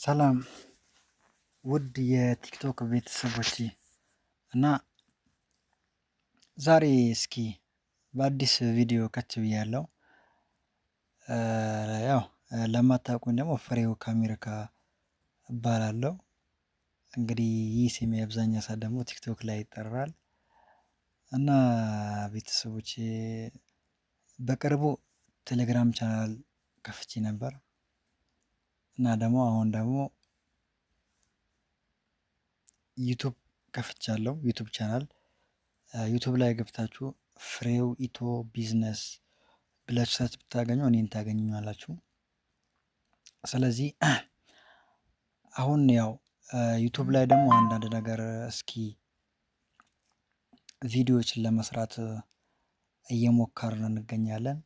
ሰላም ውድ የቲክቶክ ቤተሰቦቼ፣ እና ዛሬ እስኪ በአዲስ ቪዲዮ ከች ብያለሁ። ያው ለማታውቁኝ ደግሞ ፍሬው ከአሜሪካ እባላለሁ። እንግዲህ ይህ ስሜ አብዛኛው ሰዓት ደግሞ ቲክቶክ ላይ ይጠራል። እና ቤተሰቦቼ፣ በቅርቡ ቴሌግራም ቻናል ከፍቼ ነበር። እና ደግሞ አሁን ደግሞ ዩቱብ ከፍቻለሁ። ዩቱብ ቻናል ዩቱብ ላይ ገብታችሁ ፍሬው ኢትዮ ቢዝነስ ብላችሁ search ብታገኙ እኔን ታገኙኛላችሁ። ስለዚህ አሁን ያው ዩቱብ ላይ ደግሞ አንዳንድ ነገር እስኪ ቪዲዮዎችን ለመስራት እየሞከርን እንገኛለን።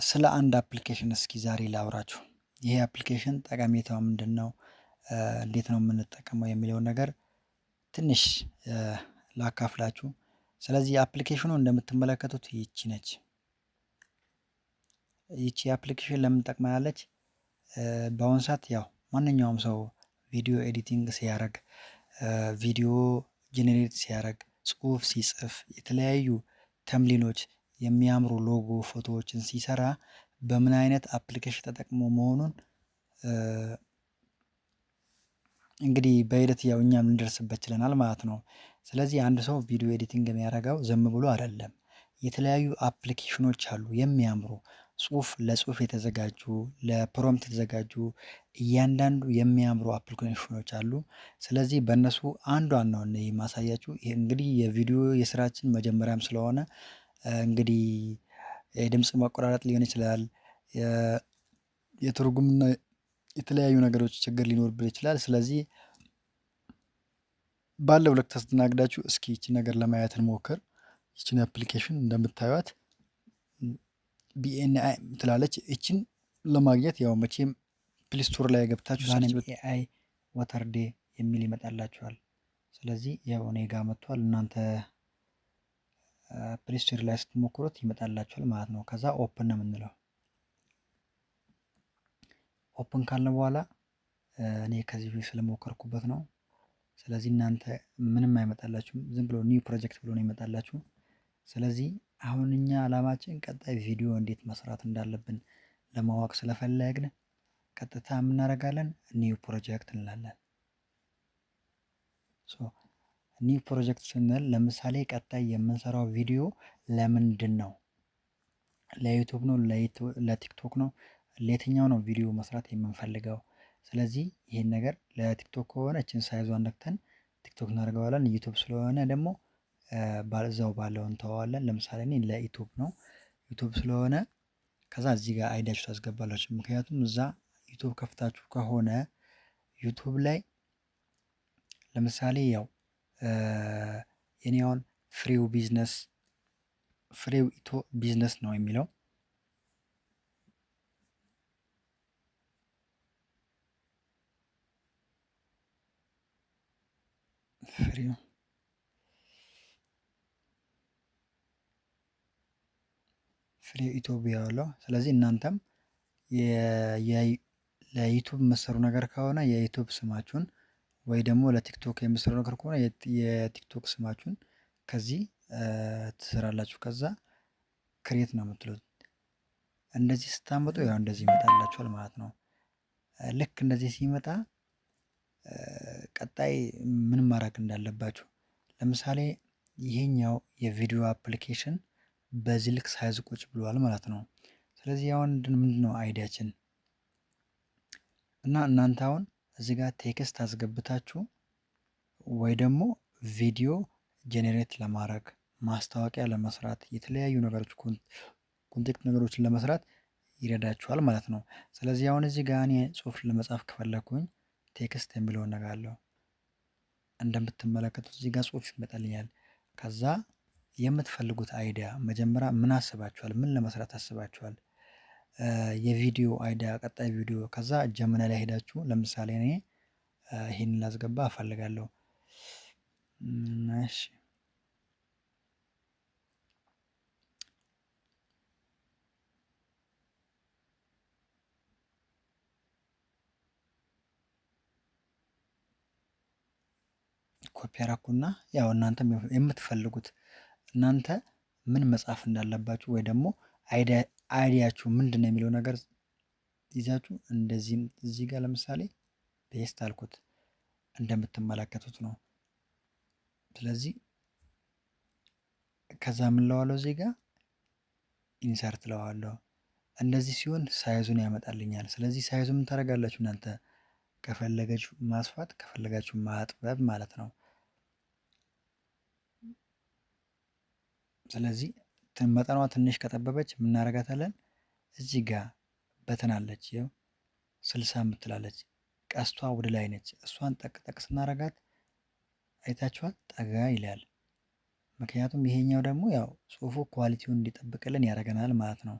ስለ አንድ application እስኪ ዛሬ ላውራችሁ። ይሄ application ጠቀሜታው ምንድነው? እንዴት ነው የምንጠቀመው የሚለውን ነገር ትንሽ ላካፍላችሁ። ስለዚህ application ኑ እንደምትመለከቱት ይቺ ነች። ይቺ application ለምን ጠቅመናለች? በአሁን ሰዓት ያው ማንኛውም ሰው ቪዲዮ editing ሲያደርግ፣ ቪዲዮ generate ሲያደርግ፣ ጽሁፍ ሲጽፍ፣ የተለያዩ thumbnail ኦች፣ የሚያምሩ ሎጎ ፎቶዎችን ሲሰራ በምን አይነት application ተጠቅሞ መሆኑን እንግዲህ በሂደት ያው እኛም ልንደርስበት ችለናል ማለት ነው። ስለዚህ አንድ ሰው ቪዲዮ editing የሚያደርገው ዝም ብሎ አይደለም። የተለያዩ application ኖች አሉ፣ የሚያምሩ ጽሁፍ ለጽሁፍ የተዘጋጁ፣ ለ prompt የተዘጋጁ፣ እያንዳንዱ የሚያምሩ application ኖች አሉ። ስለዚህ በእነሱ አንዷን ነው እኔ የማሳያችሁ። ይሄ እንግዲህ የቪዲዮ የስራችን መጀመሪያም ስለሆነ እንግዲህ የድምጽ መቆራረጥ ሊሆን ይችላል። የትርጉምና የተለያዩ ነገሮች ችግር ሊኖርብን ይችላል። ስለዚህ ባለው ልክ ተስተናግዳችሁ እስኪ ይቺን ነገር ለማየት እንሞክር። ይቺን application እንደምታዩት BNI ትላለች። ይቺን ለማግኘት ያው መቼም Play Store ላይ ገብታችሁ search AI water day የሚል ይመጣላችኋል። ስለዚህ ያው እኔ ጋር መጥቷል። እናንተ Play Store ላይ ስትሞክሩት ይመጣላችኋል ማለት ነው። ከዛ open ነው የምንለው። open ካልን በኋላ እኔ ከዚህ በፊት ስለሞከርኩበት ነው። ስለዚህ እናንተ ምንም አይመጣላችሁም፣ ዝም ብሎ new project ብሎ ነው ይመጣላችሁ። ስለዚህ አሁን እኛ አላማችን ቀጣይ ቪዲዮ እንዴት መስራት እንዳለብን ለማወቅ ስለፈለግን ቀጥታ የምናደርጋለን new project እንላለን። So new project ስንል ለምሳሌ ቀጣይ የምንሰራው ቪዲዮ ለምንድን ነው? ለዩቱብ ነው? ለቲክቶክ ነው? ለየትኛው ነው ቪዲዮ መስራት የምንፈልገው? ስለዚህ ይሄን ነገር ለቲክቶክ ከሆነ እችን size ዟን ነክተን ቲክቶክ እናደርገዋለን። ዩቱብ ስለሆነ ደግሞ እዛው ባለው እንተዋለን። ለምሳሌ እኔ ለዩቱብ ነው፣ ዩቱብ ስለሆነ ከዛ እዚህ ጋር ID ያችሁ ታስገባላችሁ። ምክንያቱም እዛ ዩቱብ ከፍታችሁ ከሆነ ዩቱብ ላይ ለምሳሌ ያው የኔ አሁን ፍሬው ቢዝነስ፣ ፍሬው ኢትዮ ቢዝነስ ነው የሚለው። ፍሬው ኢትዮጵያ ያለው። ስለዚህ እናንተም ለዩቱብ የምትሰሩ ነገር ከሆነ የዩቱብ ስማችሁን ወይ ደግሞ ለቲክቶክ የምትሰሩ ነገር ከሆነ የቲክቶክ ስማችሁን ከዚህ ትሰራላችሁ። ከዛ create ነው የምትሉት። እንደዚህ ስታመጡ ያው እንደዚህ ይመጣላችኋል ማለት ነው። ልክ እንደዚህ ሲመጣ ቀጣይ ምን ማድረግ እንዳለባችሁ፣ ለምሳሌ ይሄኛው የቪዲዮ application በዚህ ልክ size ቁጭ ብሏል ማለት ነው። ስለዚህ አሁን ምንድነው idea ችን? እና እናንተ አሁን እዚህ ጋር text አስገብታችሁ ወይ ደግሞ ቪዲዮ generate ለማድረግ፣ ማስታወቂያ ለመስራት፣ የተለያዩ ነገሮች content ነገሮችን ለመስራት ይረዳችኋል ማለት ነው። ስለዚህ አሁን እዚህ ጋር እኔ ጽሁፍ ለመጻፍ ከፈለኩኝ text የሚለውን ነገር አለው። እንደምትመለከቱት እዚህ ጋር ጽሁፍ ይመጣልኛል። ከዛ የምትፈልጉት idea፣ መጀመሪያ ምን አስባችኋል? ምን ለመስራት አስባችኋል? የቪዲዮ idea፣ ቀጣይ ቪዲዮ። ከዛ Gemini ላይ ሄዳችሁ ለምሳሌ እኔ ይሄንን ላስገባ እፈልጋለሁ። እሺ፣ ኮፒ አደረኩና ያው እናንተም የምትፈልጉት እናንተ ምን መጻፍ እንዳለባችሁ ወይ ደግሞ idea ኣችሁ ምንድነው የሚለው ነገር ይዛችሁ እንደዚህም እዚህ ጋር ለምሳሌ paste አልኩት እንደምትመለከቱት ነው። ስለዚህ ከዛ ምን እለዋለሁ እዚህ ጋር insert እለዋለሁ። እንደዚህ ሲሆን size ኡን ያመጣልኛል። ስለዚህ size ኡን ምን ታደርጋላችሁ እናንተ ከፈለጋችሁ ማስፋት ከፈለጋችሁ ማጥበብ ማለት ነው። ስለዚህ መጠኗ ትንሽ ከጠበበች ምን እናደርጋታለን? እዚህ ጋር button አለች ይኸው 60 የምትላለች ቀስቷ ወደ ላይ ነች። እሷን ጠቅ ጠቅ ስናደርጋት አይታችኋል ጠጋ ይላል። ምክንያቱም ይሄኛው ደግሞ ያው ጽሁፉ quality ውን እንዲጠብቅልን ያደርገናል ማለት ነው።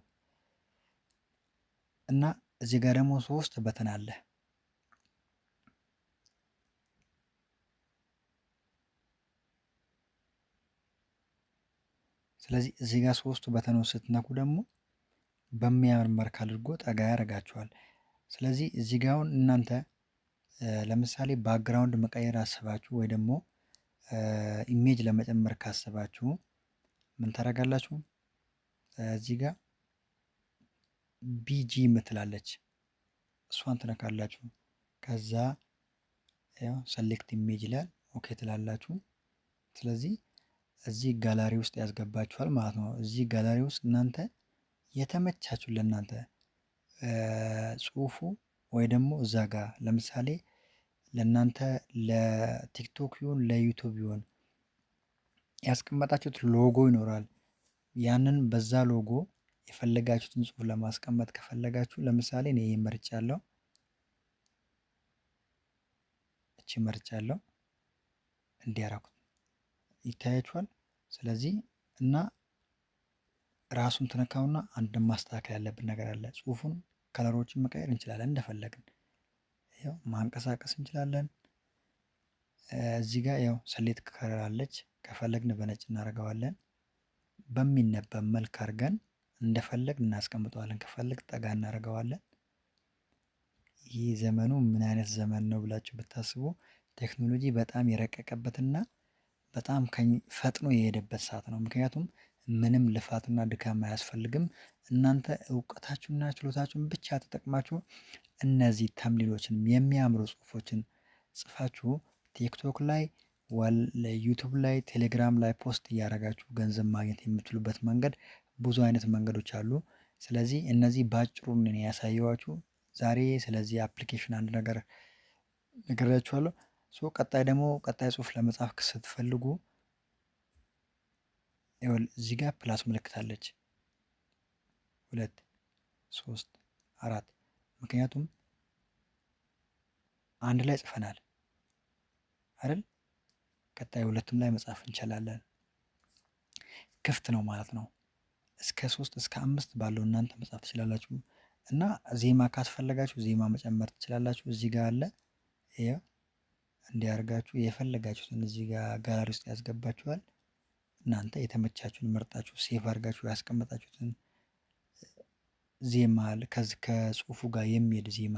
እና እዚህ ጋር ደግሞ ሶስት button አለ። ስለዚህ እዚህ ጋር ሶስቱ button ኦች ስትነኩ ደግሞ በሚያምር መልክ አድርጎ ጠጋ ያደርጋችኋል። ስለዚህ እዚህ ጋር አሁን እናንተ ለምሳሌ background መቀየር አስባችሁ ወይ ደግሞ image ለመጨመር ካሰባችሁ ምን ታደርጋላችሁ? እዚህ ጋር BG የምትላለች እሷን ትነካላችሁ። ከዛ ያው select image ይላል፣ okay ትላላችሁ። ስለዚህ እዚህ ጋላሪ ውስጥ ያስገባችኋል ማለት ነው። እዚህ ጋላሪ ውስጥ እናንተ የተመቻችሁ ለእናንተ ጽሁፉ ወይ ደግሞ እዛ ጋር ለምሳሌ ለእናንተ ለቲክቶክ ይሁን ለዩቲዩብ ይሁን ያስቀመጣችሁት ሎጎ ይኖራል። ያንን በዛ ሎጎ የፈለጋችሁትን ጽሁፍ ለማስቀመጥ ከፈለጋችሁ ለምሳሌ እኔ ይሄን መርጫለሁ። እቺ መርጫለሁ እንዲያረኩት ይታያችኋል። ስለዚህ እና ራሱን ትነካውና አንድ ማስተካከል ያለብን ነገር አለ። ጽሁፉን color ኦችን መቀየር እንችላለን እንደፈለግን፣ ያው ማንቀሳቀስ እንችላለን። እዚህ ጋር ያው select color አለች፣ ከፈለግን በነጭ እናደርገዋለን። በሚነበብ መልክ አድርገን እንደፈለግን እናስቀምጠዋለን። ከፈለግ ጠጋ እናደርገዋለን። ይህ ዘመኑ ምን አይነት ዘመን ነው ብላችሁ ብታስቡ ቴክኖሎጂ በጣም የረቀቀበትና በጣም ፈጥኖ የሄደበት ሰዓት ነው። ምክንያቱም ምንም ልፋትና ድካም አያስፈልግም። እናንተ እውቀታችሁንና ችሎታችሁን ብቻ ተጠቅማችሁ እነዚህ thumbnail ኦችን የሚያምሩ ጽሁፎችን ጽፋችሁ ቲክቶክ ላይ፣ ዩቱብ ላይ፣ ቴሌግራም ላይ post እያደረጋችሁ ገንዘብ ማግኘት የምትችሉበት መንገድ ብዙ አይነት መንገዶች አሉ። ስለዚህ እነዚህ በአጭሩ ነው ያሳየኋችሁ ዛሬ። ስለዚህ application አንድ ነገር ነግሬያችኋለሁ። So ቀጣይ ደግሞ ቀጣይ ጽሁፍ ለመጻፍ ስትፈልጉ ይኸውልህ እዚህ ጋር plus ምልክት አለች። 2 3 4 ምክንያቱም አንድ ላይ ጽፈናል አይደል? ቀጣይ ሁለቱም ላይ መጻፍ እንችላለን። ክፍት ነው ማለት ነው። እስከ 3 እስከ 5 ባለው እናንተ መጻፍ ትችላላችሁ። እና ዜማ ካስፈለጋችሁ ዜማ መጨመር ትችላላችሁ። እዚህ ጋር አለ። ይኸው እንዲያርጋችሁ የፈለጋችሁትን እዚህ ጋር ጋላሪ ውስጥ ያስገባችኋል። እናንተ የተመቻችሁን መርጣችሁ save አድርጋችሁ ያስቀመጣችሁትን ዜማ ከዚህ ከጽሁፉ ጋር የሚሄድ ዜማ